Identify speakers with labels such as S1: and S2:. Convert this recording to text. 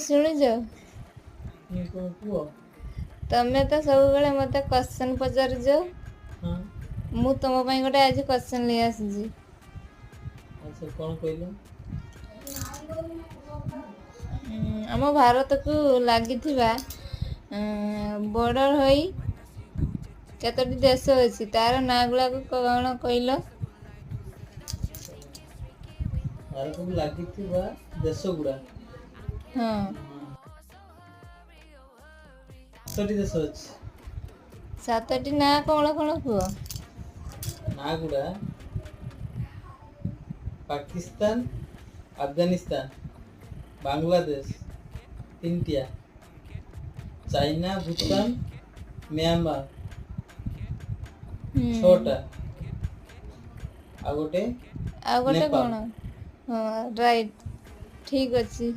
S1: ଶୁଣୁଛ?
S2: ହୁଁ, କଣ କୁହ?
S1: ତମେ ତ ସବୁବେଳେ ମତେ କ୍ୱେଶ୍ଚନ ପଚାରୁଛ।
S2: ହଁ।
S1: ମୁଁ ତମ ପାଇଁ ଗୋଟେ ଆଜି କ୍ୱେଶ୍ଚନ ନେଇ ଆସିଛି।
S2: ଆଚ୍ଛା, କଣ କହିଲ?
S1: ଆମ ଭାରତକୁ ଲାଗିଥିବା ବର୍ଡ଼ର ହୋଇ କେତୋଟି ଦେଶ ଅଛି, ତାର ନାଁ ଗୁଡାକ କଣ କହିଲ?
S2: ଭାରତକୁ ଲାଗିଥିବା ଦେଶ ଗୁଡା?
S1: ହଁ।
S2: ସାତଟି ଦେଶ ଅଛି।
S1: ସାତଟି ନାଁ କଣ କଣ କୁହ?
S2: ନାଁ ଗୁଡା ପାକିସ୍ତାନ, ଆଫଗାନିସ୍ତାନ, ବାଂଲାଦେଶ ତିନିଟିଆ, ଚାଇନା, ଭୁଟାନ, ମ୍ୟାନମାର।
S1: ହୁଁ।
S2: ଛଅଟା। ଆଉ ଗୋଟେ
S1: ଆଉ ଗୋଟେ
S2: ନେପାଳ।
S1: କଣ? ହଁ, ରାଇଟ, ଠିକ ଅଛି।